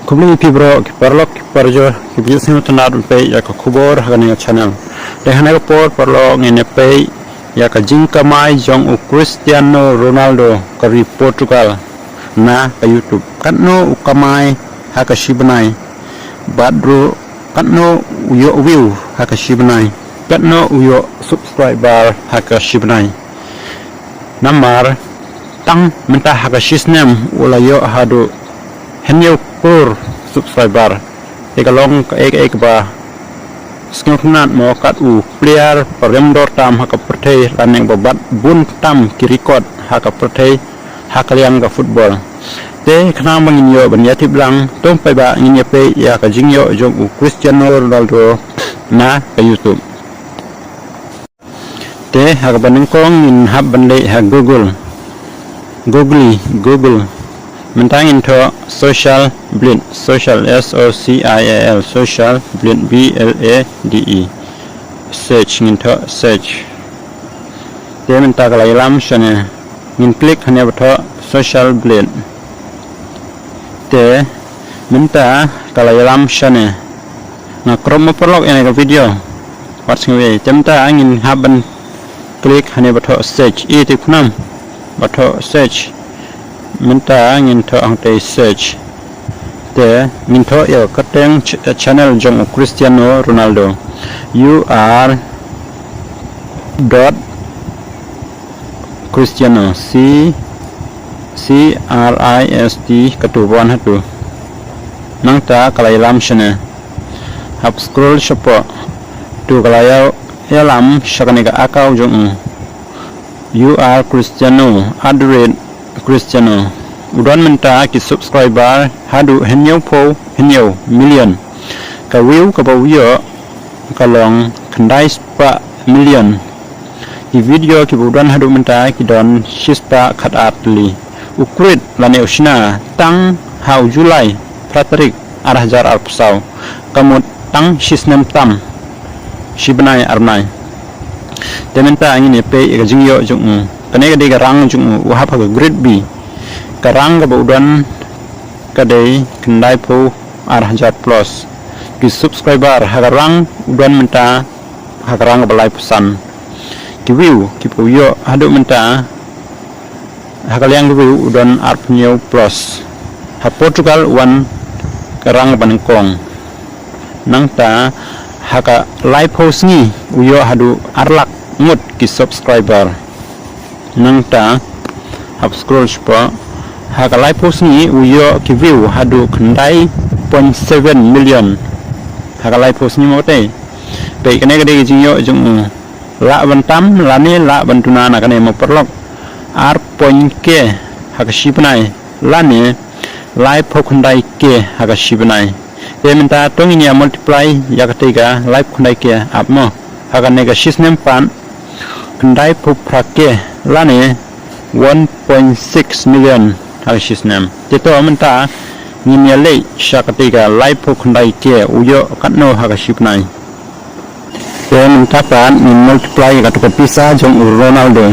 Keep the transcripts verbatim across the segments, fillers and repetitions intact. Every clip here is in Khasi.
Khublei ïa phi baroh ki paralok ki parajor kiba ïohsngew tynnad ban peit ïa ka khubor ha kane ka channel. Te ha kane ka por paralok ngin ïa peit ïa ka jingkamai jong u Cristiano Ronaldo ka ri Portugal na ka YouTube. Katno u kamai ha ka shi bnai bad ruh katno u ïoh view ha ka shi bnai, katno u ïoh subscriber ha ka shi bnai. Namar tang mynta ha ka shi snem u la ïoh haduh hynñiew klur subscriber. Te ka long kaei kaei kaba sngewtynnad mo, kat u player ba rem dor tam ha ka pyrthei lane ba bat bun tam ki record ha ka pyrthei ha ka liang ka football. Te khnang ba ngin ïoh ban ïatip lang, to peit ba ngin ïa peit ïa ka jingïoh jong u Cristiano Ronaldo na ka YouTube. Te ha kaba nyngkong ngin hap ban leit ha Google. Google, Google. Mynta ngin thoh Social Blade, Social, S O C I A L, Social Blade, B L A D E. Search, ngin thoh search. Te mynta ka la ïalam shane. Ngin click hangne ba thoh Social Blade. Te mynta ka la ïalam shane. Nga crop mo paralok ïa kane ka video. Wat sngew ei. Te mynta ngin hap ban click hangne ba thoh search. I te khnang ba thoh search. Mynta ngin thoh hangtei search. Te ngin thoh ïa ka kyrteng ch-, channel jong u Cristiano Ronaldo. U R dot Cristiano, C, C R I S T, katu wan hatu. Nangta ka la ïalam shane. Hap scroll shapoh. Tu ka la ïa-, ïalam sha kane ka account jong u. U R Cristiano, at the rate Cristiano. U don mynta ki subscriber haduh hynñiewphew hynñiew million. Ka view kaba u ïoh ka long khyndai spah million. Ki video kiba u don haduh mynta ki don shispah khatar tylli. U create lane u shna tang ha u July phra tarik ar hajar arphew saw. Ka mut tang shi snem tam, shi bnai ar bnai. Te mynta ngin ïa peit ïa ka jingïoh jong u. Kane ka dei ka rank jong u, u hap ha ka grade B. Ka rank kaba u don ka dei khyndaiphew ar hajar plus. Ki subscriber ha ka rank u don mynta ha ka rank kaba laiphew san. Ki view kiba u ïoh haduh mynta ha ka liang ka view u don arphew hynñiew plus. Ha Portugal u wan ka rank ba nyngkong. Nangta ha ka laiphew sngi u ïoh haduh ar lak ngut ki subscriber. Nangta hap scroll shapoh, ha ka laiphew sngi u ïoh ki view haduh khyndai point seven million. Ha ka laiphew sngi mo katei. Peit kane ka dei ka jingïoh jong u. Lah ban tam lane lah ban duna na kane mo paralok. Ar point K ha ka shi bnai lane laiphew khyndai K ha ka shi bnai. Te mynta to ngin ïa multiply ïa katei ka laiphew khyndai K ap mo. Ha kane ka shi snem pat khyndaiphew phra K lane one point six million ha ka shi snem. Te to mynta ngin ïa leit sha katei ka laiphew khyndai K u ïoh katno ha ka shi bnai. Te mynta pat ngin multiply ïa katu ka pisa jong u Ronaldo,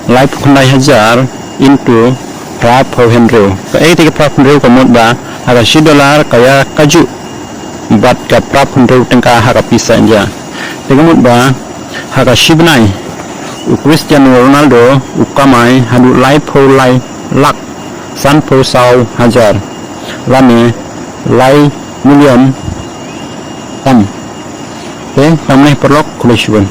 laiphew khyndai hajar into phraphew hynriew. Kaei te ka phraphew hynriew ka mut ba ha ka shi dollar ka ïa kajuh bad ka phraphew hynriew tyngka ha ka pisa India. Te ka mut ba ha ka shi bnai u Cristiano Ronaldo u kamai haduh laiphew lai lak sanphew saw hajar lane lai million tam. Te tang ne paralok, khublei shibun.